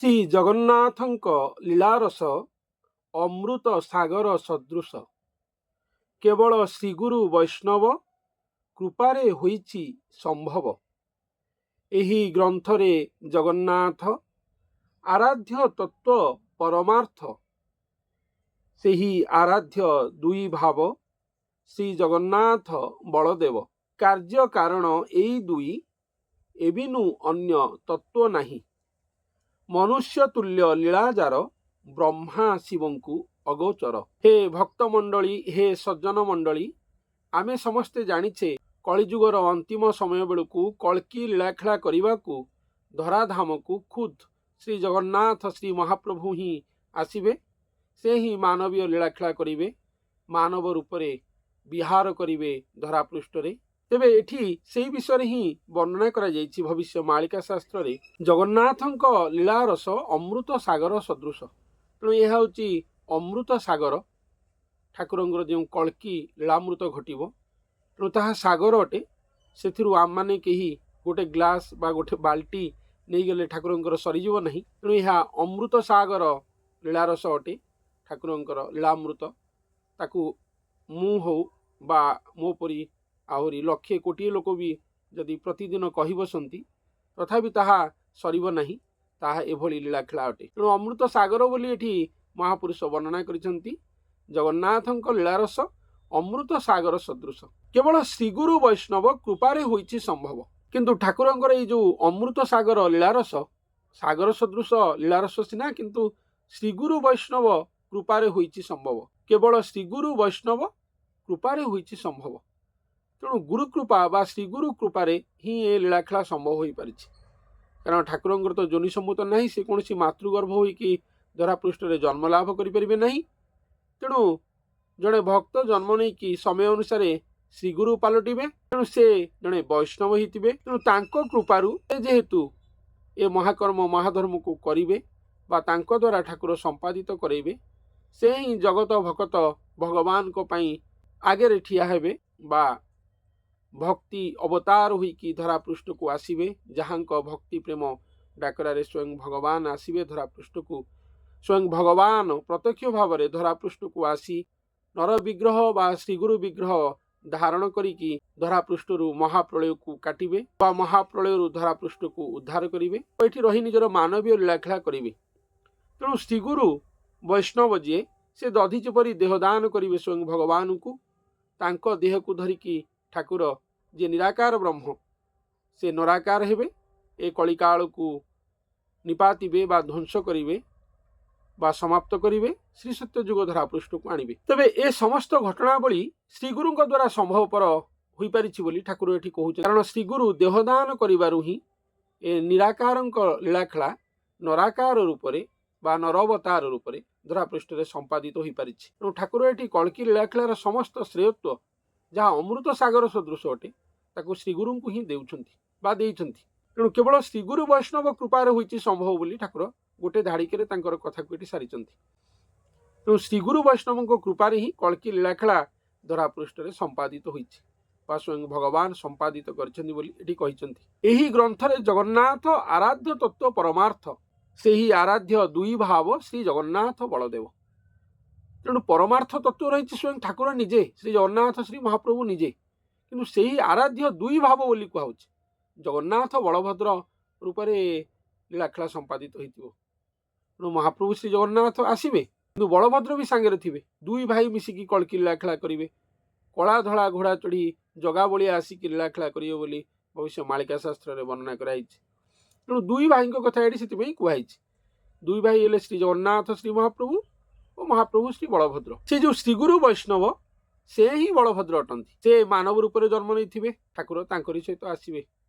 ଶ୍ରୀ ଜଗନ୍ନାଥଙ୍କ ଲୀଳାରସ ଅମୃତ ସାଗର ସଦୃଶ, କେବଳ ଶ୍ରୀଗୁରୁ ବୈଷ୍ଣବ କୃପାରେ ହୋଇଛି ସମ୍ଭବ। ଏହି ଗ୍ରନ୍ଥରେ ଜଗନ୍ନାଥ ଆରାଧ୍ୟ ତତ୍ତ୍ୱ ପରମାର୍ଥ, ସେହି ଆରାଧ୍ୟ ଦୁଇ ଭାବ ଶ୍ରୀ ଜଗନ୍ନାଥ ବଳଦେବ। କାର୍ଯ୍ୟ କାରଣ ଏଇ ଦୁଇ, ଏବିନୁ ଅନ୍ୟ ତତ୍ତ୍ୱ ନାହିଁ। ମନୁଷ୍ୟ ତୁଲ୍ୟ ଲୀଳା ଯାର, ବ୍ରହ୍ମା ଶିବଙ୍କୁ ଅଗୋଚର। ହେ ଭକ୍ତମଣ୍ଡଳୀ, ହେ ସଜ୍ଜନ ମଣ୍ଡଳୀ, ଆମେ ସମସ୍ତେ ଜାଣିଛେ କଳିଯୁଗର ଅନ୍ତିମ ସମୟ ବେଳକୁ କଳ୍କି ଲୀଳାଖେଳା କରିବାକୁ ଧରାଧାମକୁ ଖୁଦ୍ ଶ୍ରୀ ଜଗନ୍ନାଥ ଶ୍ରୀ ମହାପ୍ରଭୁ ହିଁ ଆସିବେ। ସେ ହିଁ ମାନବୀୟ ଲୀଳାଖେଳା କରିବେ, ମାନବ ରୂପରେ ବିହାର କରିବେ ଧରାପୃଷ୍ଠରେ। ତେବେ ଏଠି ସେଇ ବିଷୟରେ ହିଁ ବର୍ଣ୍ଣନା କରାଯାଇଛି ଭବିଷ୍ୟ ମାଳିକା ଶାସ୍ତ୍ରରେ, ଜଗନ୍ନାଥଙ୍କ ଲୀଳାରସ ଅମୃତ ସାଗର ସଦୃଶ। ତେଣୁ ଏହା ହେଉଛି ଅମୃତ ସାଗର, ଠାକୁରଙ୍କର ଯେଉଁ କଳ୍କି ଲୀଳାମୃତ ଘଟିବ। ତେଣୁ ତାହା ସାଗର ଅଟେ। ସେଥିରୁ ଆମମାନେ କେହି ଗୋଟେ ଗ୍ଲାସ୍ ବା ଗୋଟେ ବାଲ୍ଟି ନେଇଗଲେ ଠାକୁରଙ୍କର ସରିଯିବ ନାହିଁ। ତେଣୁ ଏହା ଅମୃତ ସାଗର ଲୀଳାରସ ଅଟେ ଠାକୁରଙ୍କର ଲୀଳାମୃତ। ତାକୁ ମୁଁ ହଉ ବା ମୋ ପରି ଆହୁରି ଲକ୍ଷେ କୋଟିଏ ଲୋକ ବି ଯଦି ପ୍ରତିଦିନ କହି ବସନ୍ତି, ତଥାପି ତାହା ସରିବ ନାହିଁ। ତାହା ଏଭଳି ଲୀଳାଖେଳା ଅଟେ। ତେଣୁ ଅମୃତ ସାଗର ବୋଲି ଏଠି ମହାପୁରୁଷ ବର୍ଣ୍ଣନା କରିଛନ୍ତି। ଜଗନ୍ନାଥଙ୍କ ଲୀଳାରସ ଅମୃତ ସାଗର ସଦୃଶ, କେବଳ ଶ୍ରୀଗୁରୁ ବୈଷ୍ଣବ କୃପାରେ ହୋଇଛି ସମ୍ଭବ। କିନ୍ତୁ ଠାକୁରଙ୍କର ଏଇ ଯୋଉ ଅମୃତ ସାଗର ଲୀଳାରସ, ସାଗର ସଦୃଶ ଲୀଳାରସ ସିନା, କିନ୍ତୁ ଶ୍ରୀଗୁରୁ ବୈଷ୍ଣବ କୃପାରେ ହୋଇଛି ସମ୍ଭବ। କେବଳ ଶ୍ରୀଗୁରୁ ବୈଷ୍ଣବ କୃପାରେ ହୋଇଛି ସମ୍ଭବ। ତେଣୁ ଗୁରୁ କୃପା ବା ଶ୍ରୀଗୁରୁ କୃପାରେ ହିଁ ଏ ଲୀଳାଖେଳା ସମ୍ଭବ ହୋଇପାରିଛି। କାରଣ ଠାକୁରଙ୍କର ତ ଯୋନି ସମ୍ଭୂତ ନାହିଁ, ସେ କୌଣସି ମାତୃଗର୍ଭ ହୋଇକି ଧରାପୃଷ୍ଠରେ ଜନ୍ମ ଲାଭ କରିପାରିବେ ନାହିଁ। ତେଣୁ ଜଣେ ଭକ୍ତ ଜନ୍ମ ନେଇକି ସମୟ ଅନୁସାରେ ଶ୍ରୀଗୁରୁ ପାଲଟିବେ। ତେଣୁ ସେ ଜଣେ ବୈଷ୍ଣବ ହେଇଥିବେ। ତେଣୁ ତାଙ୍କ କୃପାରୁ ସେ ଯେହେତୁ ଏ ମହାକର୍ମ ମହାଧର୍ମକୁ କରିବେ ବା ତାଙ୍କ ଦ୍ୱାରା ଠାକୁର ସମ୍ପାଦିତ କରାଇବେ, ସେ ହିଁ ଜଗତ ଭକତ ଭଗବାନଙ୍କ ପାଇଁ ଆଗରେ ଠିଆ ହେବେ ବା ଭକ୍ତି ଅବତାର ହୋଇକି ଧରାପୃଷ୍ଠକୁ ଆସିବେ। ଯାହାଙ୍କ ଭକ୍ତି ପ୍ରେମ ଡାକରାରେ ସ୍ୱୟଂ ଭଗବାନ ଆସିବେ ଧରାପୃଷ୍ଠକୁ, ସ୍ୱୟଂ ଭଗବାନ ପ୍ରତ୍ୟକ୍ଷ ଭାବରେ ଧରାପୃଷ୍ଠକୁ ଆସି ନର ବିଗ୍ରହ ବା ଶ୍ରୀଗୁରୁ ବିଗ୍ରହ ଧାରଣ କରିକି ଧରାପୃଷ୍ଠରୁ ମହାପ୍ରଳୟକୁ କାଟିବେ ବା ମହାପ୍ରଳୟରୁ ଧରାପୃଷ୍ଠକୁ ଉଦ୍ଧାର କରିବେ, ଏଠି ରହି ନିଜର ମାନବୀୟ ଲୀଳାଖେଳା କରିବେ। ତେଣୁ ଶ୍ରୀଗୁରୁ ବୈଷ୍ଣବ ଯିଏ, ସେ ଦଧିଚି ପରି ଦେହଦାନ କରିବେ ସ୍ୱୟଂ ଭଗବାନଙ୍କୁ। ତାଙ୍କ ଦେହକୁ ଧରିକି ଠାକୁର ଯିଏ ନିରାକାର ବ୍ରହ୍ମ, ସେ ନରାକାର ହେବେ, ଏ କଳିକାଳକୁ ନିପାତିବେ ବା ଧ୍ୱଂସ କରିବେ ବା ସମାପ୍ତ କରିବେ, ଶ୍ରୀ ସତ୍ୟ ଯୁଗ ଧରାପୃଷ୍ଠକୁ ଆଣିବେ। ତେବେ ଏ ସମସ୍ତ ଘଟଣାବଳୀ ଶ୍ରୀଗୁରୁଙ୍କ ଦ୍ୱାରା ସମ୍ଭବପର ହୋଇପାରିଛି ବୋଲି ଠାକୁର ଏଠି କହୁଛନ୍ତି। କାରଣ ଶ୍ରୀଗୁରୁ ଦେହଦାନ କରିବାରୁ ହିଁ ଏ ନିରାକାରଙ୍କ ଲୀଳାଖେଳା ନରାକାର ରୂପରେ ବା ନରଅବତାର ରୂପରେ ଧରାପୃଷ୍ଠରେ ସମ୍ପାଦିତ ହୋଇପାରିଛି। ତେଣୁ ଠାକୁର ଏଠି କଳ୍କି ଲୀଳାଖେଳାର ସମସ୍ତ ଶ୍ରେୟତ୍ୱ, ଯାହା ଅମୃତ ସାଗର ସଦୃଶ ଅଟେ, ତାକୁ ଶ୍ରୀଗୁରୁଙ୍କୁ ହିଁ ଦେଉଛନ୍ତି ବା ଦେଇଛନ୍ତି। ତେଣୁ କେବଳ ଶ୍ରୀଗୁରୁ ବୈଷ୍ଣବ କୃପାରେ ହୋଇଛି ସମ୍ଭବ ବୋଲି ଠାକୁର ଗୋଟେ ଧାଡ଼ିକରେ ତାଙ୍କର କଥାକୁ ଏଠି ସାରିଛନ୍ତି। ତେଣୁ ଶ୍ରୀଗୁରୁ ବୈଷ୍ଣବଙ୍କ କୃପାରେ ହିଁ କଳ୍କି ଲୀଳାଖେଳା ଧରାପୃଷ୍ଠରେ ସମ୍ପାଦିତ ହୋଇଛି ବା ସ୍ୱୟଂ ଭଗବାନ ସମ୍ପାଦିତ କରିଛନ୍ତି ବୋଲି ଏଠି କହିଛନ୍ତି। ଏହି ଗ୍ରନ୍ଥରେ ଜଗନ୍ନାଥ ଆରାଧ୍ୟ ତତ୍ତ୍ୱ ପରମାର୍ଥ, ସେହି ଆରାଧ୍ୟ ଦୁଇ ଭାବ ଶ୍ରୀ ଜଗନ୍ନାଥ ବଳଦେବ। ତେଣୁ ପରମାର୍ଥ ତତ୍ତ୍ୱ ରହିଛି ସ୍ୱୟଂ ଠାକୁର ନିଜେ, ଶ୍ରୀ ଜଗନ୍ନାଥ ଶ୍ରୀ ମହାପ୍ରଭୁ ନିଜେ। କିନ୍ତୁ ସେହି ଆରାଧ୍ୟ ଦୁଇ ଭାବ ବୋଲି କୁହାଉଛି, ଜଗନ୍ନାଥ ବଳଭଦ୍ର ରୂପରେ ଲୀଳାଖେଳା ସମ୍ପାଦିତ ହେଇଥିବ। ତେଣୁ ମହାପ୍ରଭୁ ଶ୍ରୀ ଜଗନ୍ନାଥ ଆସିବେ, କିନ୍ତୁ ବଳଭଦ୍ର ବି ସାଙ୍ଗରେ ଥିବେ। ଦୁଇ ଭାଇ ମିଶିକି କଳ୍କି ଲୀଳାଖେଳା କରିବେ। କଳା ଧଳା ଘୋଡ଼ା ଚଢ଼ି ଜଗା ବଳିଆ ଆସିକି ଲୀଳାଖେଳା କରିବେ ବୋଲି ଭବିଷ୍ୟ ମାଳିକା ଶାସ୍ତ୍ରରେ ବର୍ଣ୍ଣନା କରାଯାଇଛି। ତେଣୁ ଦୁଇ ଭାଇଙ୍କ କଥା ଏଠି ସେଥିପାଇଁ କୁହାଯାଇଛି। ଦୁଇ ଭାଇ ହେଲେ ଶ୍ରୀ ଜଗନ୍ନାଥ ଶ୍ରୀ ମହାପ୍ରଭୁ ଓ ମହାପ୍ରଭୁ ଶ୍ରୀ ବଳଭଦ୍ର। ସେ ଯେଉଁ ଶ୍ରୀଗୁରୁ ବୈଷ୍ଣବ, ସେ ହିଁ ବଳଭଦ୍ର ଅଟନ୍ତି। ସେ ମାନବ ରୂପରେ ଜନ୍ମ ନେଇଥିବେ, ଠାକୁର ତାଙ୍କରି ସହିତ ଆସିବେ,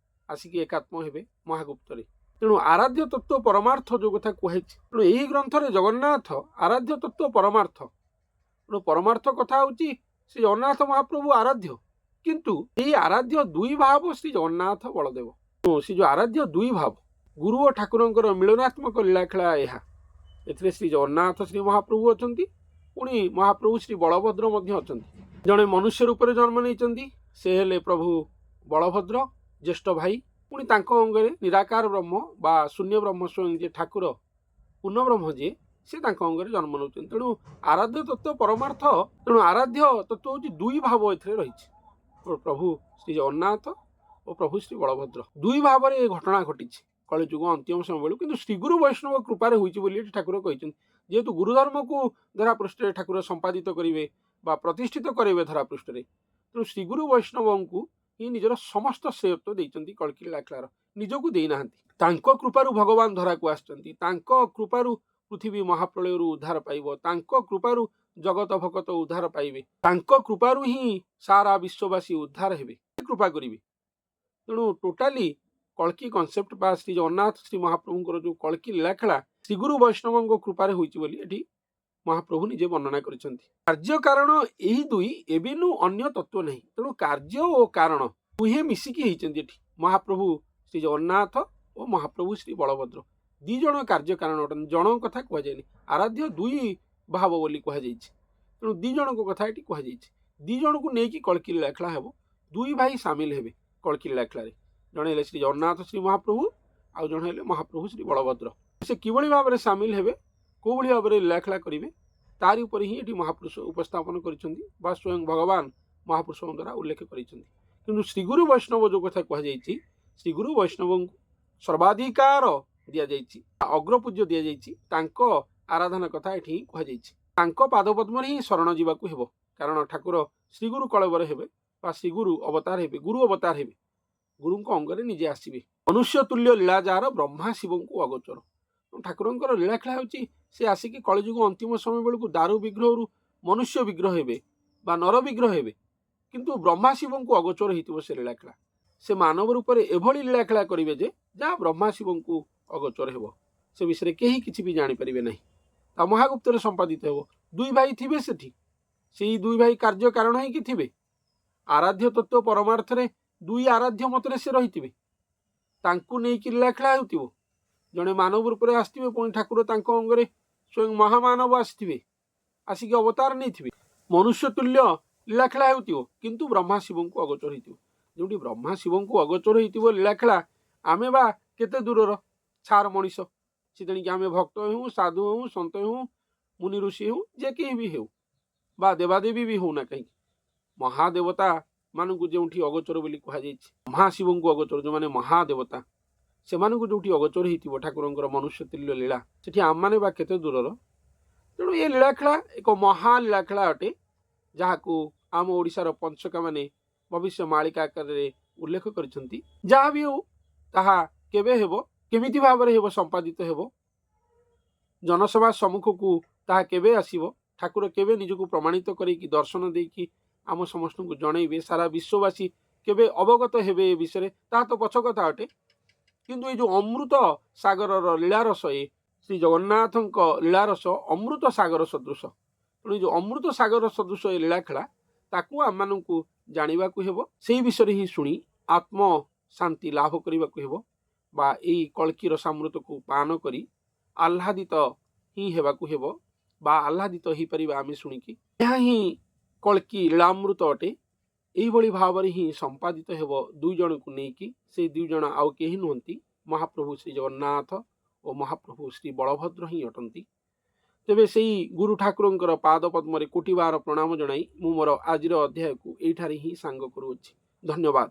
ଆସିକି ଏକାତ୍ମ ହେବେ ମହାଗୁପ୍ତରେ। ତେଣୁ ଆରାଧ୍ୟ ତତ୍ତ୍ୱ ପରମାର୍ଥ ଯେଉଁ କଥା କୁହାଯାଇଛି, ତେଣୁ ଏହି ଗ୍ରନ୍ଥରେ ଜଗନ୍ନାଥ ଆରାଧ୍ୟ ତତ୍ତ୍ୱ ପରମାର୍ଥ। ତେଣୁ ପରମାର୍ଥ କଥା ହେଉଛି ଶ୍ରୀ ଜଗନ୍ନାଥ ମହାପ୍ରଭୁ ଆରାଧ୍ୟ, କିନ୍ତୁ ଏହି ଆରାଧ୍ୟ ଦୁଇ ଭାବ ଶ୍ରୀ ଜଗନ୍ନାଥ ବଳଦେବ। ସେ ଯେଉଁ ଆରାଧ୍ୟ ଦୁଇ ଭାବ, ଗୁରୁ ଓ ଠାକୁରଙ୍କର ମିଳନାତ୍ମକ ଲୀଳାଖେଳା ଏହା। ଏଥିରେ ଶ୍ରୀ ଜଗନ୍ନାଥ ଶ୍ରୀ ମହାପ୍ରଭୁ ଅଛନ୍ତି, ପୁଣି ମହାପ୍ରଭୁ ଶ୍ରୀ ବଳଭଦ୍ର ମଧ୍ୟ ଅଛନ୍ତି। ଜଣେ ମନୁଷ୍ୟ ରୂପରେ ଜନ୍ମ ନେଇଛନ୍ତି, ସେ ହେଲେ ପ୍ରଭୁ ବଳଭଦ୍ର ଜ୍ୟେଷ୍ଠ ଭାଇ। ପୁଣି ତାଙ୍କ ଅଙ୍ଗରେ ନିରାକାର ବ୍ରହ୍ମ ବା ଶୂନ୍ୟ ବ୍ରହ୍ମ ସ୍ୱୟଂ ଯେ ଠାକୁର, ପୂର୍ଣ୍ଣବ୍ରହ୍ମ ଯିଏ, ସେ ତାଙ୍କ ଅଙ୍ଗରେ ଜନ୍ମ ନେଉଛନ୍ତି। ତେଣୁ ଆରାଧ୍ୟ ତତ୍ତ୍ୱ ପରମାର୍ଥ। ତେଣୁ ଆରାଧ୍ୟ ତତ୍ତ୍ୱ ହେଉଛି ଦୁଇ ଭାବ ଏଥିରେ ରହିଛି, ପ୍ରଭୁ ଶ୍ରୀ ଜଗନ୍ନାଥ ଓ ପ୍ରଭୁ ଶ୍ରୀ ବଳଭଦ୍ର। ଦୁଇ ଭାବରେ ଏ ଘଟଣା ଘଟିଛି କଳିଯୁଗ ଅନ୍ତିମ ସମୟ ବେଳକୁ, କିନ୍ତୁ ଶ୍ରୀଗୁରୁ ବୈଷ୍ଣବ କୃପାରେ ହୋଇଛି ବୋଲି ଏଠି ଠାକୁର କହିଛନ୍ତି। ଯେହେତୁ ଗୁରୁଧର୍ମକୁ ଧରାପୃଷ୍ଠରେ ଠାକୁର ସମ୍ପାଦିତ କରିବେ ବା ପ୍ରତିଷ୍ଠିତ କରାଇବେ ଧରାପୃଷ୍ଠରେ, ତେଣୁ ଶ୍ରୀଗୁରୁ ବୈଷ୍ଣବଙ୍କୁ ହିଁ ନିଜର ସମସ୍ତ ଶ୍ରେୟତ୍ୱ ଦେଇଛନ୍ତି। କଳ୍କୀ ଲୀଳାଖେଳାର ନିଜକୁ ଦେଇନାହାନ୍ତି। ତାଙ୍କ କୃପାରୁ ଭଗବାନ ଧରାକୁ ଆସିଛନ୍ତି, ତାଙ୍କ କୃପାରୁ ପୃଥିବୀ ମହାପ୍ରଳୟରୁ ଉଦ୍ଧାର ପାଇବ, ତାଙ୍କ କୃପାରୁ ଜଗତ ଭକତ ଉଦ୍ଧାର ପାଇବେ, ତାଙ୍କ କୃପାରୁ ହିଁ ସାରା ବିଶ୍ୱବାସୀ ଉଦ୍ଧାର ହେବେ, କୃପା କରିବେ। ତେଣୁ ଟୋଟାଲି କଳ୍କୀ କନସେପ୍ଟ ବା ଶ୍ରୀ ଜଗନ୍ନାଥ ଶ୍ରୀ ମହାପ୍ରଭୁଙ୍କର ଯେଉଁ କଳ୍କୀ ଲୀଳାଖେଳା ଶ୍ରୀଗୁରୁ ବୈଷ୍ଣବଙ୍କ କୃପାରେ ହୋଇଛି ବୋଲି ଏଠି ମହାପ୍ରଭୁ ନିଜେ ବର୍ଣ୍ଣନା କରିଛନ୍ତି। କାର୍ଯ୍ୟ କାରଣ ଏହି ଦୁଇ, ଏବିନୁ ଅନ୍ୟ ତତ୍ତ୍ୱ ନାହିଁ। ତେଣୁ କାର୍ଯ୍ୟ ଓ କାରଣ ଦୁହେଁ ମିଶିକି ହେଇଛନ୍ତି ଏଠି। ମହାପ୍ରଭୁ ଶ୍ରୀ ଜଗନ୍ନାଥ ଓ ମହାପ୍ରଭୁ ଶ୍ରୀ ବଳଭଦ୍ର ଦି ଜଣ କାର୍ଯ୍ୟ କାରଣ ଅଟନ୍ତି, ଜଣଙ୍କ କଥା କୁହାଯାଇନି। ଆରାଧ୍ୟ ଦୁଇ ଭାବ ବୋଲି କୁହାଯାଇଛି। ତେଣୁ ଦି ଜଣଙ୍କ କଥା ଏଠି କୁହାଯାଇଛି। ଦି ଜଣଙ୍କୁ ନେଇକି କଳ୍କୀ ଲୀଳାଖେଳା ହେବ। ଦୁଇ ଭାଇ ସାମିଲ ହେବେ କଳ୍କୀ ଲୀଳାଖେଳାରେ। ଜଣେ ହେଲେ ଶ୍ରୀ ଜଗନ୍ନାଥ ଶ୍ରୀ ମହାପ୍ରଭୁ, ଆଉ ଜଣେ ହେଲେ ମହାପ୍ରଭୁ ଶ୍ରୀ ବଳଭଦ୍ର। ସେ କିଭଳି ଭାବରେ ସାମିଲ ହେବେ, କେଉଁଭଳି ଭାବରେ ଲୀଳାଖେଳା କରିବେ, ତାରି ଉପରେ ହିଁ ଏଠି ମହାପୁରୁଷ ଉପସ୍ଥାପନ କରିଛନ୍ତି ବା ସ୍ୱୟଂ ଭଗବାନ ମହାପୁରୁଷଙ୍କ ଦ୍ୱାରା ଉଲ୍ଲେଖ କରିଛନ୍ତି। କିନ୍ତୁ ଶ୍ରୀଗୁରୁ ବୈଷ୍ଣବ ଯେଉଁ କଥା କୁହାଯାଇଛି, ଶ୍ରୀଗୁରୁ ବୈଷ୍ଣବଙ୍କୁ ସର୍ବାଧିକାର ଦିଆଯାଇଛି, ଅଗ୍ରପୂଜ୍ୟ ଦିଆଯାଇଛି, ତାଙ୍କ ଆରାଧନା କଥା ଏଠି ହିଁ କୁହାଯାଇଛି। ତାଙ୍କ ପାଦପଦ୍ମରେ ହିଁ ଶରଣ ଯିବାକୁ ହେବ, କାରଣ ଠାକୁର ଶ୍ରୀଗୁରୁ କଳେବର ହେବେ ବା ଶ୍ରୀଗୁରୁ ଅବତାର ହେବେ, ଗୁରୁ ଅବତାର ହେବେ, ଗୁରୁଙ୍କ ଅଙ୍ଗରେ ନିଜେ ଆସିବେ। ମନୁଷ୍ୟ ତୁଲ୍ୟ ଲୀଳା ଯାହାର ବ୍ରହ୍ମା ଶିବଙ୍କୁ ଅଗୋଚର। ଠାକୁରଙ୍କର ଲୀଳାଖେଳା ହେଉଛି ସେ ଆସିକି କଳିଯୁଗ ଅନ୍ତିମ ସମୟ ବେଳକୁ ଦାରୁ ବିଗ୍ରହରୁ ମନୁଷ୍ୟ ବିଗ୍ରହ ହେବେ ବା ନର ବିଗ୍ରହ ହେବେ, କିନ୍ତୁ ବ୍ରହ୍ମା ଶିବଙ୍କୁ ଅଗୋଚର ହେଇଥିବ ସେ ଲୀଳାଖେଳା। ସେ ମାନବ ରୂପରେ ଏଭଳି ଲୀଳାଖେଳା କରିବେ ଯେ ଯାହା ବ୍ରହ୍ମା ଶିବଙ୍କୁ ଅଗୋଚର ହେବ, ସେ ବିଷୟରେ କେହି କିଛି ବି ଜାଣିପାରିବେ ନାହିଁ। ତା ମହାଗୁପ୍ତରେ ସମ୍ପାଦିତ ହେବ। ଦୁଇ ଭାଇ ଥିବେ ସେଠି, ସେଇ ଦୁଇ ଭାଇ କାର୍ଯ୍ୟ କାରଣ ହେଇକି ଥିବେ। ଆରାଧ୍ୟ ତତ୍ତ୍ୱ ପରମାର୍ଥରେ ଦୁଇ ଆରାଧ୍ୟ ମତରେ ସେ ରହିଥିବେ, ତାଙ୍କୁ ନେଇକି ଲୀଳାଖେଳା ହେଉଥିବ। ଜଣେ ମାନବ ରୂପରେ ଆସିଥିବେ, ପୁଣି ଠାକୁର ତାଙ୍କ ଅଙ୍ଗରେ ସ୍ୱୟଂ ମହାମାନବ ଆସିଥିବେ, ଆସିକି ଅବତାର ନେଇଥିବେ। ମନୁଷ୍ୟ ତୁଲ୍ୟ ଲୀଳାଖେଳା ହେଉଥିବ, କିନ୍ତୁ ବ୍ରହ୍ମା ଶିବଙ୍କୁ ଅଗୋଚର ହେଇଥିବ। ଯେଉଁଠି ବ୍ରହ୍ମା ଶିବଙ୍କୁ ଅଗୋଚର ହେଇଥିବ ଲୀଳାଖେଳା, ଆମେ ବା କେତେ ଦୂରର ଛାର ମଣିଷ। ସେ ତେଣିକି ଆମେ ଭକ୍ତ ହେଉ, ସାଧୁ ହେଉ, ସନ୍ତ ହେଉ, ମୁନି ଋଷି ହେଉ, ଯେ କେହି ବି ହେଉ ବା ଦେବାଦେବୀ ବି ହେଉନା କାହିଁକି, ମହାଦେବତା ମାନଙ୍କୁ ଯେଉଁଠି ଅଗୋଚର ବୋଲି କୁହାଯାଇଛି, ମହାଶିବଙ୍କୁ ଅଗୋଚର, ଯେଉଁମାନେ ମହାଦେବତା ସେମାନଙ୍କୁ ଯେଉଁଠି ଅଗୋଚର ହେଇଥିବ ଠାକୁରଙ୍କର ମନୁଷ୍ୟ ତୁଲ୍ୟ ଲୀଳା, ସେଠି ଆମମାନେ ବା କେତେ ଦୂରର। ତେଣୁ ଏ ଲୀଳାଖେଳା ଏକ ମହା ଲୀଳାଖେଳା ଅଟେ, ଯାହାକୁ ଆମ ଓଡ଼ିଶାର ପଞ୍ଚୁକମାନେ ଭବିଷ୍ୟ ମାଳିକା ଆକାରରେ ଉଲ୍ଲେଖ କରିଛନ୍ତି। ଯାହା ବି ହେଉ, ତାହା କେବେ ହେବ, କେମିତି ଭାବରେ ହେବ, ସମ୍ପାଦିତ ହେବ, ଜନସଭା ସମ୍ମୁଖକୁ ତାହା କେବେ ଆସିବ, ଠାକୁର କେବେ ନିଜକୁ ପ୍ରମାଣିତ କରିକି ଦର୍ଶନ ଦେଇକି ଆମ ସମସ୍ତଙ୍କୁ ଜଣେଇବେ, ସାରା ବିଶ୍ୱବାସୀ କେବେ ଅବଗତ ହେବେ ଏ ବିଷୟରେ, ତାହା ତ ପଛ କଥା ଅଟେ। କିନ୍ତୁ ଏଇ ଯେଉଁ ଅମୃତ ସାଗରର ଲୀଳାରସ, ଏ ଶ୍ରୀ ଜଗନ୍ନାଥଙ୍କ ଲୀଳାରସ ଅମୃତ ସାଗର ସଦୃଶ। ତେଣୁ ଏଇ ଯେଉଁ ଅମୃତ ସାଗର ସଦୃଶ ଏ ଲୀଳାଖେଳା, ତାକୁ ଆମମାନଙ୍କୁ ଜାଣିବାକୁ ହେବ। ସେଇ ବିଷୟରେ ହିଁ ଶୁଣି ଆତ୍ମ ଶାନ୍ତି ଲାଭ କରିବାକୁ ହେବ ବା ଏଇ କଳ୍କୀ ରସାମୃତକୁ ପାନ କରି ଆହ୍ଲାଦିତ ହିଁ ହେବାକୁ ହେବ ବା ଆହ୍ଲାଦିତ ହେଇପାରିବା ଆମେ ଶୁଣିକି। ଏହା ହିଁ କଳ୍କୀ ଲୀଳାମୃତ ଅଟେ। ଏଇଭଳି ଭାବରେ ହିଁ ସମ୍ପାଦିତ ହେବ ଦୁଇ ଜଣଙ୍କୁ ନେଇକି। ସେଇ ଦୁଇ ଜଣ ଆଉ କେହି ନୁହନ୍ତି, ମହାପ୍ରଭୁ ଶ୍ରୀ ଜଗନ୍ନାଥ ଓ ମହାପ୍ରଭୁ ଶ୍ରୀ ବଳଭଦ୍ର ହିଁ ଅଟନ୍ତି। ତେବେ ସେଇ ଗୁରୁ ଠାକୁରଙ୍କର ପାଦ ପଦ୍ମରେ କୋଟିବାର ପ୍ରଣାମ ଜଣାଇ ମୁଁ ମୋର ଆଜିର ଅଧ୍ୟାୟକୁ ଏଇଠାରେ ହିଁ ସାଙ୍ଗ କରୁଅଛି। ଧନ୍ୟବାଦ।